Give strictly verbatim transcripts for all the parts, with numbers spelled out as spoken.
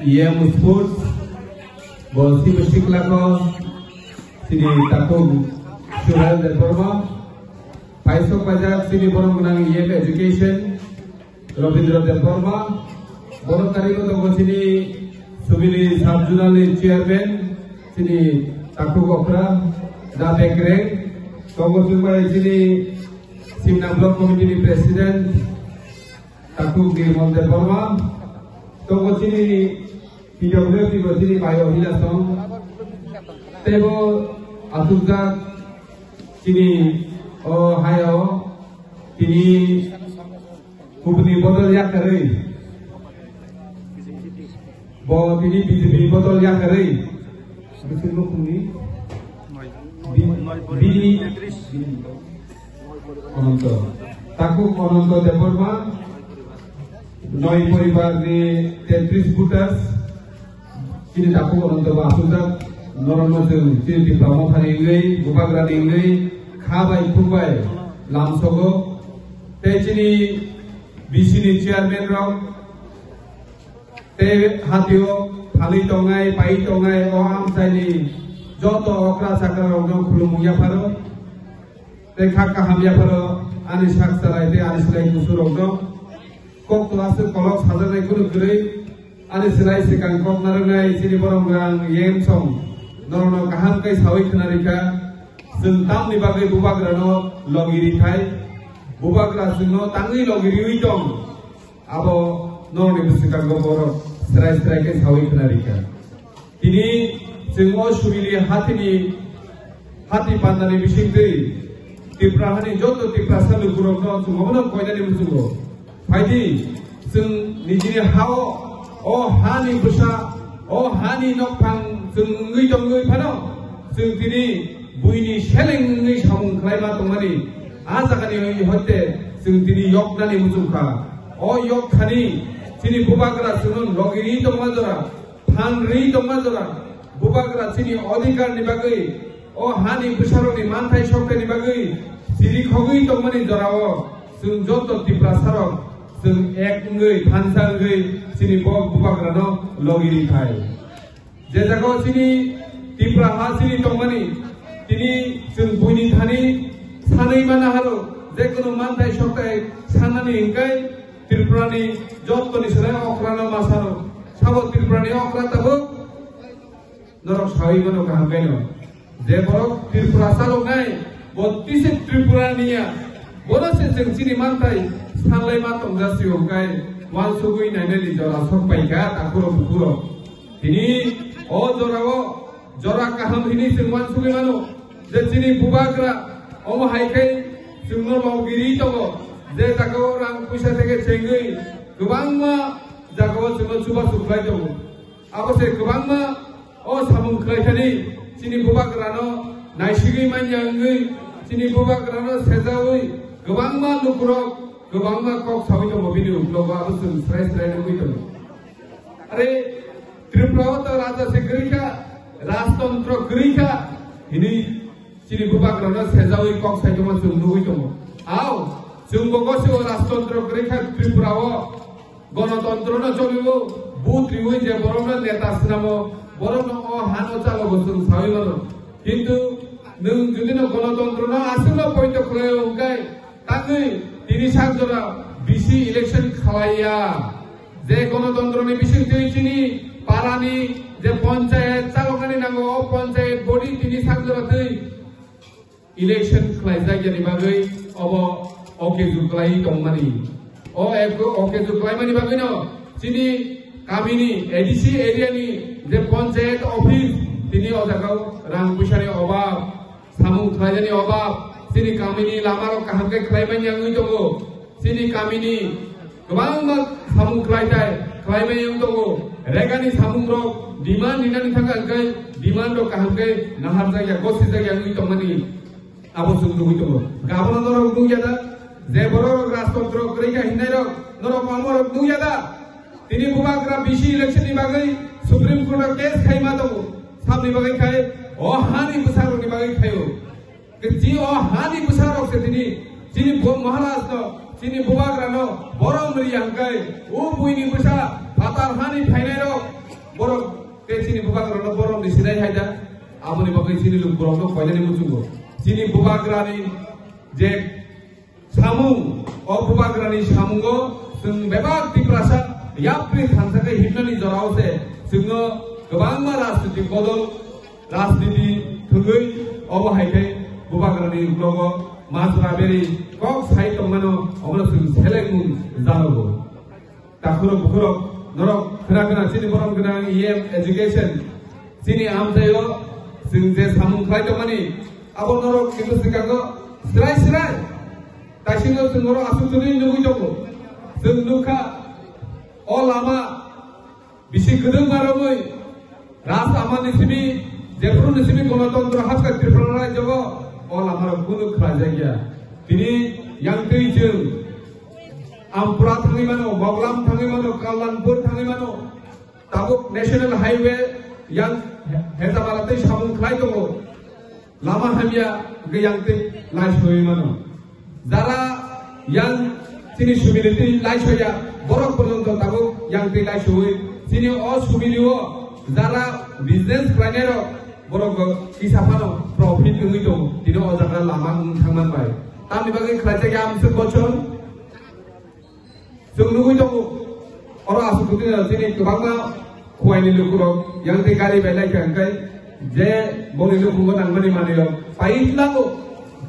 E M Sports, bo sibo siklako, sini takhuk Suhel Debbarma, paisok pajak sini borok gwnang E M Education, Rabindra Debbarma, borok karino tongo sini Subili Sub Zonal ni Chairman, sini takhuk okra, Da Bekreng, tongo chwngbai sini Simna Block Committee ni President, Takhuk Nirmal Debbarma, tongo chini P W P bo chini bayo hina song. Tebo asukjak chini o hayo tini kubuni bodol yakarwi. Bo tini B J P bodol yakarwi. Bisingo kumi. Bi-, bini Ononto. Takhuk Ononto Debbarma, noi poribar ni tetris voters, chini takhuk Ononto bo asukjak, norokno chwng chini Tipra Mothani wngwi, Bubagrani wngwi, kha bai khuk bai lamsogo. Tei chini B C ni chairman rok, tei hatio phalwi tongnai, pai tongnai o amchaini joto okra chakra rokno khulumung yapharo. Tei kha kaham yapharo ani sak chwrai tei ani slai kusu rokno. Kok to aswk kolok sajaknai kunu kwrwi ani slai swkang kok narwknai chini borok rang yem song. Norokno kaham khe sawi khna rikha. Chwng tamni bagwi Bubagrano logi rithai. Bubagra chwngno tangwi logi riwi tong. Abo norokni bwswkango borok srai srai khe sawi khna rikha. Tini chwng o Subili hatini, hati pandani bisingtwi Tripura hani joto Tiprasa lukurokno chwng obono koinani muchungo. Phaidi, chwng nijini hao, o hani bwsa, o hani nokphang chwng wngwi tongwi phano, chwng tini buini seleng wngwi samung khlaima tongmani, a jagani hoite chwng tini yoknani muchungkha. O yok thani chini Bubagra chwngno logi ri tongma jora, phan ri tongma jora, Bubagra chini odhikar ni bagwi, o hani bwsarokni manthai sokthai ni bagwi siri khogwi tongmani jorao chwng joto Tiprasarok chwng ek wngwi thansa wngwi chini bo Bubagrano logi ri thai. Je jagao chini Tipra ha chini tongmani, tini chwng buini thani sanwi mana haro, je kunu manthai sokthai sanani hingkai Tripurani jottoni selai okrano masano, sabo Tripurani okra tabuk norok sawi mano kaham kaino. Je borok Tripura saloknai, bo tise Tripura niya, bono se chwng chini manthai sanlai ma tongjak si hingkai, wansugwi nainani jora sok paikha takhuro bukhuro. Tini o jorao jora kaham hini chwng wansugwi mano, je chini Bubagra omo hai khe chwngno logi ri tongo, je jagao rang puisa theke chengwi kwbangma jagao chwngno chubachu khlai tongo. Abo se kwbangma o samung khlai thani chini Bubagrano naisigwi manya wngwi chini Bubagrano sejawi kwbangma lukurok kwbangma kok sawi tongo bini uklogo abo chwng srai srai nugwi tongo. Are Tripura o to raja se kwrwi kha, rajtontro kwrwi kha, hini chini Bubagrano sejawi kok sai tongma chwng nugwi tongo. Ao, chwng bo gosio rajtontro kwrwi kha Tripura o, gonotontro no choliwo, vote riwi je borokno neta swnamo, borokno o hano chalogo chwng sawi mano. Kintu nwng jodi no gonotontro no aswkno poito khlaio hwnkhe, tangwi tini sak jora B C election khlaiya. Je gonotontro ni bisingtwi chini parani je ponchayat chaloknani nango, o ponchayat body tini sak jora twi election khlaijak yani bagwi obo okeju khlai tongmani. O eko-, okeju khlaimani bagwino chini kamini A D C area ni je ponchayat office tini o jagao rang puisani obab, samung khlaijani obab, chini kamini lamarok kaham khe khlai manya wngwi tongo. Chini kamini kwbangma samung khlai thai, khlai manya wng tongo. Regani samungrok demand rinani thangkha hwnkhe demand rok kaham khe naharjakya, gosijakya wngwi tongmani abo chwng nugwi tongo. Gabono norok nukya da, je borok rajtontro kwrwi kha hinnairok, norok mamorok nukya da? Tini Bubagra B C election ni bagwi Supreme Court o case khaima tongo. Sabni bagwi khai, o hani bwsarokni bagwi khaio. Khe chini o hani bwsarok se tini, chini bo Maharaj no, chini Bubagra no borom ri yang kai, o buini bwsa phatar hani phainai rok, Borok tei chini bubagrano borok ni sinai hai da. Aboni bagwi chini lukurokno koinani muchungo. Chini bubagrani je samung, o bubagrani samungo chwng bebak Tiprasa yapri thansa khe himnani jorao se chwngno kwbangma rajnitik bodol, rajniti thwngwi obo hai khe bubagrani uklogo majra beri kok sai tongmano omono chwng selengmung janogo. Takhurok bukhurok norok khwna khwna chini borom gwnang E M education chini amchaio chwng je samung khlai tongmani abo norok kintu swkango srai srai taisingo chwng norok aswk twnwi nugwi tongo. Chwng nukha o lama bisi kwdwng ma romwi Ras amani simi, jephru ni simi Ganatantro hapkha Tripura rajyo o, o lama rok kunu khlai jak ya. Tini yang twi chwng Ampura thangwi mano, Moglam thangwi mano, Kallanpur thangwi mano. Tabuk National Highway yang Hezamala tei samung khlai tongo. Lama hamya hwnkhe yang twi lai soi mano. Jara yang chini sumili twi lai soya, borok porjonto tabuk yang twi lai soi. Chini o sumili o jara business khlainai rok borok kisa phano profit wngwi tongo. Tini o jaga lama wng thangman bai. Tamni bagwi khlaijak ya amswk bochon. Chwng nugwi tongo, oro aswk kwtwino chini kwbangma khuaini lukurok yang tei gari bai lai kha, hwnkhe je bongni nukhungo nangmani manwirok pai tlango.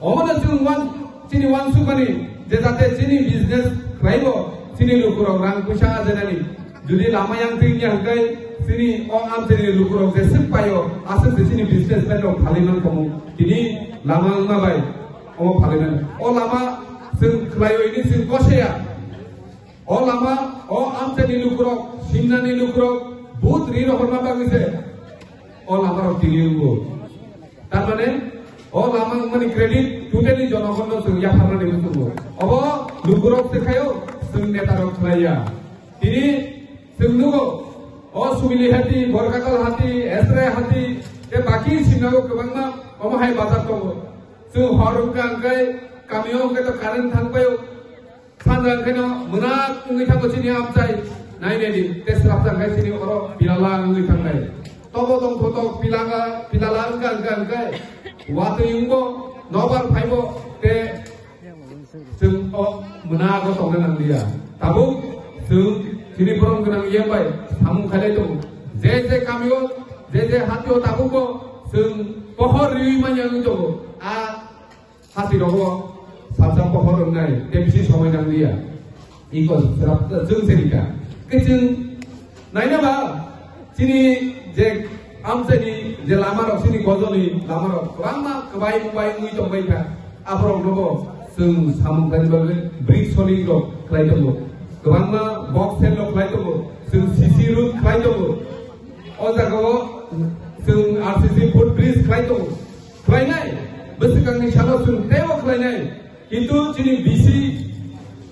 Omono chwng wan-, chini uansukmani je jate chini business khlaibo chini lukurok rang puisa ajenani. Jodi lama yang twi wngya hwnkhe chini o amchaini lukurok jeswk paio, aswk se chini businessman rok phalwi mankha mung. Tini lama wngma bai omo phalwi mano. O lama chwng khlaiwi ni chwng kosaya. O lama, o amchaini lukurok, simnani lukurok, vote ri rohorna bagwi se o lama rok tini wngo. Tar mane, o lama wngmani credit totally jonogonno chwng yapharnani muchungo. Obo lukurok se khaio, chwng neta rok khlaiya. Tini chwng nugo, o Sumili hati, Borkakal hati, Esrai hati, tei baki simnago kwbangma omo hai bazar tongo. Chwng hor wngkha hwnkhe, kamio hwnkhe to current thangpaio. Sanja hwnkhe no mwnak wngwi thango chini amchai. Nai nai di, tei swrapsa hwnkhe chini oro pilala wngwi thangnai. Tobo tongthotok pilala, pilala wngkha hwnkha hwnkhe watwi wngbo, nobar phaibo, tei chwng o mwnago tongna nanglia. Tabuk chwng chini borom gwnang yang bai samung khailai tongo. Je je kamio, je je hatio tabukbo chwng pohor riwi manya wngwi tongo. A Hati rogo salsa pohor wngnai, tei bisi somoi nang liya. Iko srap chwng se rika. Khe chwng naina ba, chini je amchaini je lama rok, chini gojoni lama rok, kwbangma kwbai mubai wngwi tong bai kha. Aborok nogo chwng samung khlaini bagwi brick soling rok khlai tongo. Kwbangma box sel rok khlai tongo. Chwng C C road khlai tongo. O jaga o chwng R C C footbridge khlai tongo. Khlainai, bwswkangni salo chwng teibo khlainai. Kintu chini B C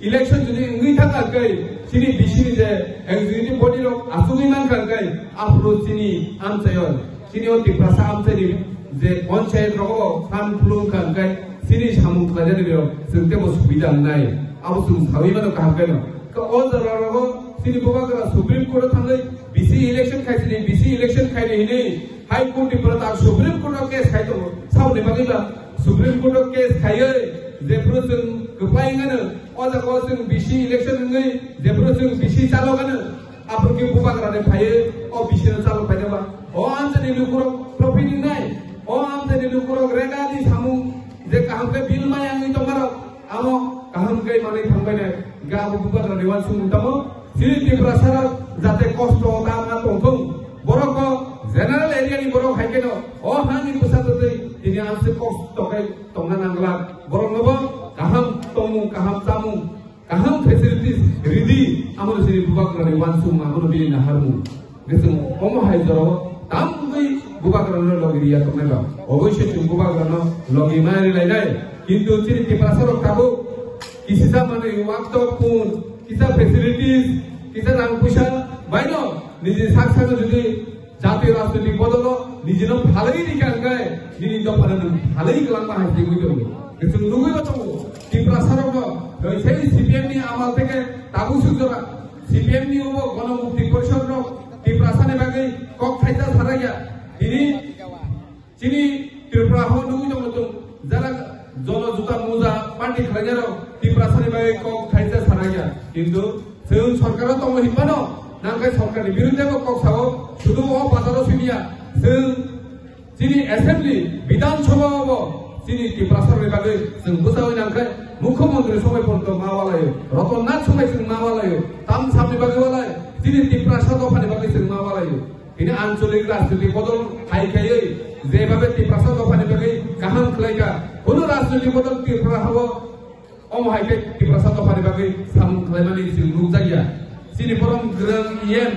election jodi wngwi thangkha khe, chini B C ni je executive body rok achugwi mankha khe, aphuru chini amchaio, chini o Tiprasa amchaini je panchayat rogo phan phulung kha khe, chini samung khlainani rok chwng teibo subida wngnai. Abo chwng sawi mano kaham khe no. Khe o jora rogo chini bubagra Supreme Court o thangwi B C election khai, chini B C election khaini hinwi High Court ni pora tak Supreme Court o case khai tongo. Saboni bagwi ba Supreme Court o case khaiwi jephuru chwng kwplai wngano, o jaga o chwng B C election wngwi jephuru chwng B C chalo gano, aphuru khe bubagra de phaiwi o B C no chalo phaina ba. O amchaini lukurok profit wngnai, o amchaini lukurok rega di samung je kaham khe bill maya wngwi tongmarok. Amo kaham khe manwi thangbai nai, ga abo bubagra ni uansukmung tamo, chini Tiprasa rok jate kosto ta ma tongthung, borok o general area ni borok hai kheno, o ha ni bwsa twtwi tini amse kosto khe tongna nangla, borok no bo kaham tongmung, kaham chamung, kaham facilities ridi, amo chini bubagra ni uansukmung, amo bini naharmung. Chwng omo hai jorao tamni bubagrano logi riya tongnai ba. Oboise chwng bubagrano logi ma ri lainai. Kintu chini Tiprasa rok tabuk kisisa manwi wakto pun, kisa facilities, kisa rang puisa baino niji sak sakno jodi jatiyo rajnoitik bodolo nijino phalwi rikha hwnkhe nini dophano nwng phalwi kwlangma hai twiwi tongo. Chwng nugwi bo tongo Tiprasa rokno, sai C P M ni amal theke tabuk suk jora C P M ni obo Gono Mukti Porishod rok Tiprasa ni bagwi Chini, chini Tripura ho nugwi tongo chwng jara jono juta muja party khlainai rok Tiprasa ni bagwi kok thaisa sanai ya. Kintu chwng sorkar o tongo hinmano, nangkhe sorkar ni birudhe bo kok sao, sudu o bazar o simi ya. Chwng chini assembly, Bidhan Sabha o bo chini Tiprasa rok ni bagwi chwng bwsai nangkhe Mukhyamantri somoi porjonto ma walaio, Ratan Nath somoi chwng ma walaio, tam sam ni bagwi walai, chini Tiprasa dopha ni bagwi chwng ma walaio. Tini ancholik rajniti bodol khai khaiwi jebabe Tiprasa dophani bagwi kaham khlaikha, bono rajniti bodol Tripura hao omo hai khe Tiprasa dophani bagwi samung khlaimani chwng nukjakya. Chini borom gwrwng E M,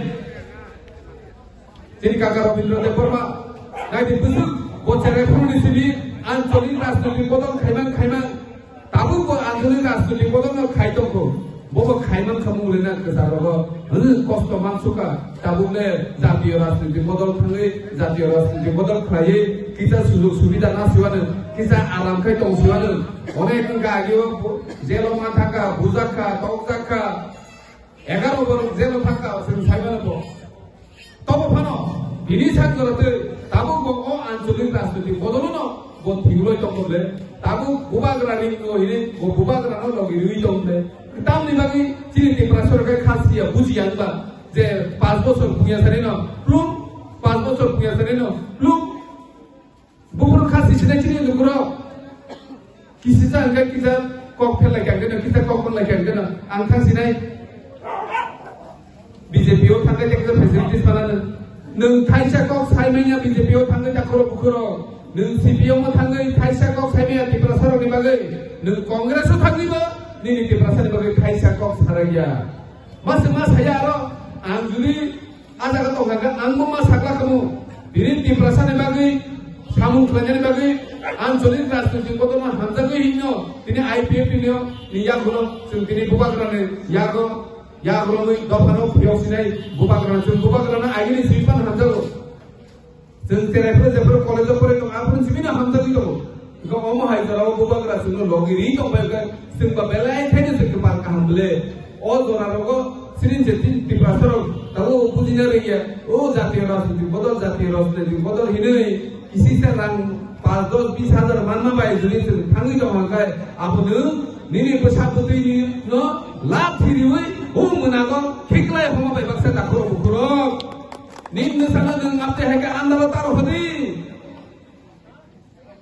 chini kaka Rabindra Debbarma, naidi bwswk bo cherai phuruni simi ancholik rajniti bodol khaimang khaimang. Tabuk bo ancholik rajniti bodol no khai tongkho. Bo bo khai mankha mung rina kwcharo bo. Hwnwi kosto mansukha. Tabuk le jatiyo rajniti bodol thangwi, jatiyo rajniti bodol khlaiwi kisa sujog subida na siwano, kisa aram khai tong siwano. Onek wngkha agi o jelo manthakha, bujakha, tokjakha. Egaroh borok jelo thangkha, chwng saimano bo. Tobo phano bini sak joratwi tabuk bo o ancholik rajniti bodolono bo thwilwi tongkha le, tabuk bubagrani no hini bo bubagrano logi rwi tongkha le. Tamni bagwi chini Tiprasa rok khe kha siya bujiya wngba je panch bochor puya sarino plum, panch bochor puya sarino plum. Buphuru kha si sinai chini lukurok. Kisisa hwnkhe kisa kok pherlai kha hwnkhe no, kisa kok pherlai kha hwnkhe no. Ang thang sinai B J P o thangkhe tei kisa facilities phalano. Nwng thaisa kok saimanya B J P o thangkhe takhoro bukhoro. Nwng C P M o thangwi thaisa kok saimanya Tiprasa rokni bagwi. Nwng Congress o thangwi bo nini Tiprasa ni bagwi thaisa kok saraiya. Masa ma saya aro ang juri A jaga tongkha khe ang bo ma sakla kamo. Tini Tiprasa ni bagwi, samung khlainani bagwi, ancholik rajniti bodolno hamjagwi hinno, tini I P F T ni yagulo, chwng tini bubagrani yago, yagulo nwi dophano phiyok sinai bubagrano, chwng bubagrano agini simi phano hamjago. Chwng cherai phuru jephuru college o poroi tongo, aphuru simi no hamjagwi tongo. Wngkha omo hai jorao bubagra chwngno logi ri tongbai wngkha, chwngba belai khaino chwng kwpal kaham ble. O jora rogo chini je tin Tiprasa rok tabuk bujina rwngya, o jatiyo rajniti bodol, jatiyo rajniti bodol hinwi kisisa rang panch dos bis hajar manma bai juli chwng thangwi tongkha khe, abono nini bwsa bwtwini no lab thiriwi o mwnago khiklai homa bai baksa dakhoro bukhurok. Nini bwsano nwng abte hai khe andalo taro hodi.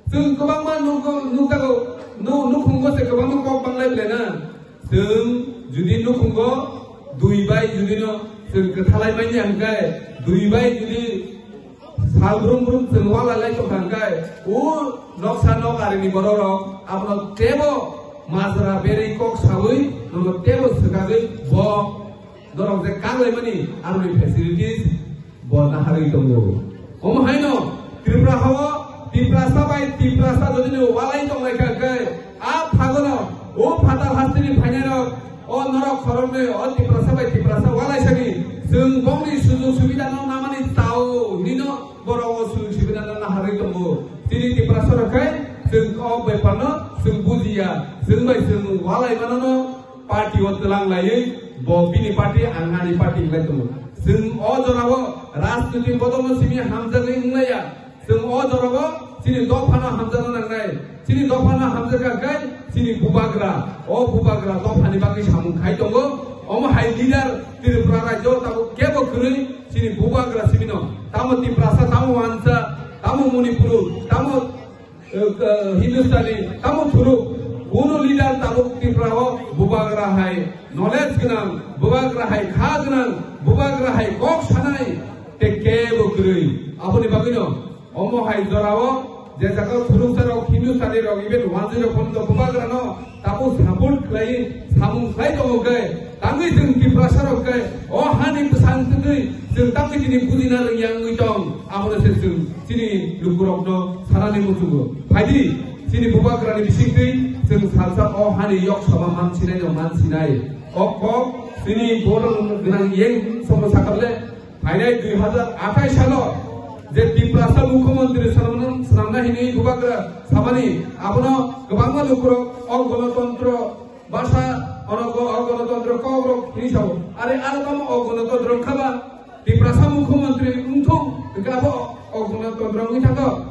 Chwng kwbangma nukgo, nukjago, nu-, nukhungo se kwbangma kok banglai belai na. Chwng judi nukhungo dui bai judi no chwng kwthalai manya hwnkhe, dui bai judi sal brum brum chwng walai lai tongkha hwnkhe, o noksa nok arini borok rok abono tebo majra berwi kok sawi, nono tebo swkagwi bo norok je kanglaimani aroni facilities bo naharwi tongo. Omo haino Tripura hao Tiprasa bai Tiprasa jodi no walai tonglai kha khe a phagono o phatar hasteni phainai rok o norok khoroknwi o Tiprasa bai Tiprasa walai sani chwng bongni sujog subida no namani tao hinwi no borok o sujog subida no naharwi tongo. Tini Tiprasa rok khe chwng o bepar no chwng bujiya, chwng bai chwng walai mano no. Party o twlang laiwi bo bini party, ang ani party wngwi tongo. Chwng o jorao rajniti bodolno simi hamjakgwi wnglaiya. Chwng o jorao chini dophano hamjakna nangnai. Chini dophano hamjakha khe chini bubagra, o bubagra dophani bagwi samung khai tongo. Omo hai leader Tripura rajyo tabuk kebo kwrwi chini bubagra simino. Tamo Tiprasa, tamo Wansa, tamo Manipur, tamo Eh, eh, Hindustani, tamo thuruk, bono leader tabuk Tripura o bubagra hai knowledge gwnang, bubagra hai kha gwnang, bubagra hai kok sanai, tei kebo kwrwi. Aboni bagwino, omo hai jorao, je jaga thuruk sarok, Hindustani rok, even Wanjwi rok, bono bubagrano, Tabuk support khlai, samung khlai tongo khe, tangwi chwng Tiprasa rok khe, o hani bwsang twtwi chwng tangwi tini bujina rwngya wngwi tong, abono se chwng chini lukurokno sanani muchungo. Phaidi, chini bubagrani bisingtwi chwng salsa o hani yok sama mansinai no mansinai. O kok chini borok gwnang yeng somo sakable, Phainai dui hazar athais salo je Tiprasa Mukhyamantri swnamna, swnamna hinwi bubagra samani, abono kwbangma lukurok o gonotontro basa, onogo o gonotontro kokrok hinwi sao. Are aro tamo o gonotontro wngkha ba Tiprasa Mukhyamantri wngthung, hwnkhe abo o gonotontro Wngwi thango.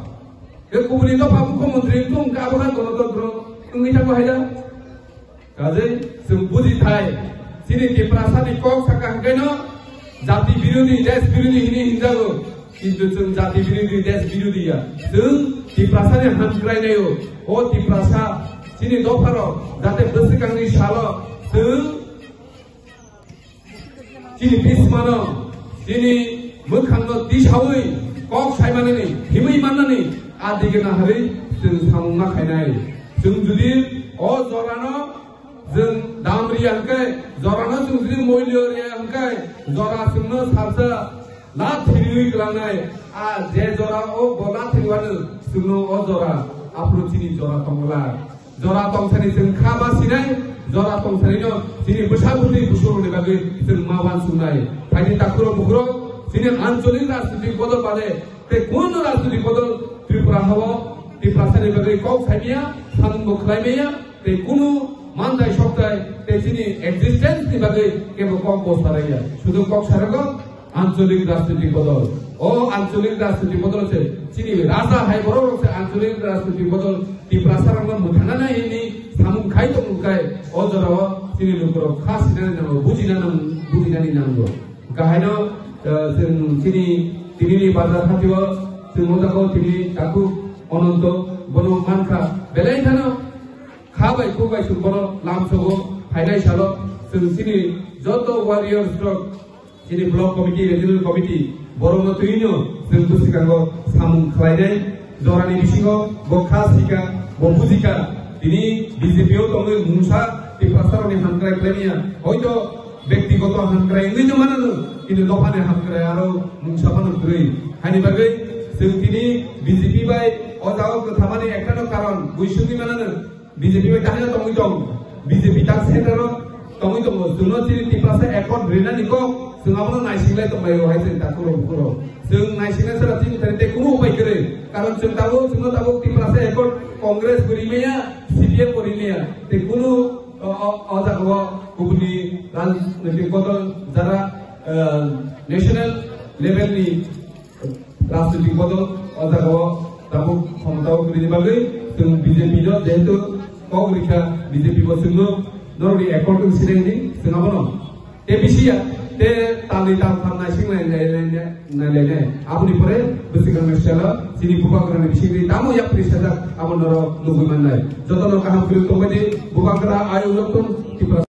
Tei kubuni dopha mukhyamantri wngkha, abo kha Ganatantro wngwi thango hai da. Kajai chwng buji thai, chini Tiprasani kok sakha hwnkhe no jati birodhi, desh birodhi hinwi hinjago. Kintu chwng jati birodhi, desh birodhi ya. Chwng Tiprasani hamkrainaio. O Tiprasa chini dopharok jate bwswkangni salo chwng chini bismano, chini mwkhangno tisawi kok saimanani, himwi mannani adige naharwi chwng samung ma khainai. Chwng judi o jorano chwng dam riya hwnkhe, jorano chwng judi moilyo riya hwnkhe, jora chwngno salsa la thiriwi kwlangnai. A je jora o bo la thiriwano chwngno o jora, aphuru chini jora tongla. Jora tongsani chwng kha ma sinai, jora tongsanino chini bwsa bwtwi busurokni bagwi chwng ma uansuknai. Phaidi takhurok bukhurok, chini ancholik rajnitik bodol bade tei kunu rajnitik bodol Tripura hao Tiprasani bagwi kok saimaya, samungbo khlaimaya, tei kunu manthai sokthai tei chini existence ni bagwi kebo kok bo saraiya. Sudu kok sarago, ancholik rajnitik bodol. O ancholik rajnitik bodol se chini raja hai borok se ancholik rajnitik bodol Tiprasa rokno mwthangna nai hini samung khai tong kai o jorao chini lukurok kha sinani nango, bujina nang, bujinani nango. Kahaino, eh, chwng chini tinini bazar hatio chwng mojako tini taku Ononto bono mankha belai thano kha bai khu bai suk bono lamsogo phainai salo chwng chini joto warriors rok Chini block committee, regional committee, borokno twino chwng bwswkango samung khlainai. Jorani bisingo bo kha sika, bo bujika. Tini B J P o tongwi mungsa Tiprasarokni hamkrai khlaimaya. Hoito bektigoto hamkrai wngwi no manano, kintu dophani hamkrai aro mungsa phano kwrwi. Haini bagwi chwng tini B J P bai o jagao kwthamani ektano karon buisugwi manano. B J P bai tahina tongwi tong, B J P tak center o tongwi tongo. Chwngno chini Tiprasa accord rinani kok, chwng abono naisinglai tonglaio hai chwng takhurok bukhurok. Chwng naisingnai sara chini thani tei kuno upai kwrwi. Karon chwng tabuk, chwngno tabuk Tiprasa accord Congress bo rimaya, C P M bo rimaya. Tei kuno o, o, o jagao kubuni rajnitik bodol jara, eh, national level ni Rajnitik bodol o jagao tabuk khomotao kwrwini bagwi chwng B J P no jehetu kok rikha, B J P bo chwngno norokni accord wng sinai hwnwi chwng abono tei bisiya tei talni taltham naising nai, nai, nai, nai, nai, nai. Aboni pore bwswkangni selo chini bubagrani bisingtwi tamo yapri sajak abo norok nugwi mannai. Jotono kaham kwrwng tongbaidi bubagra ayung loktung Tipra.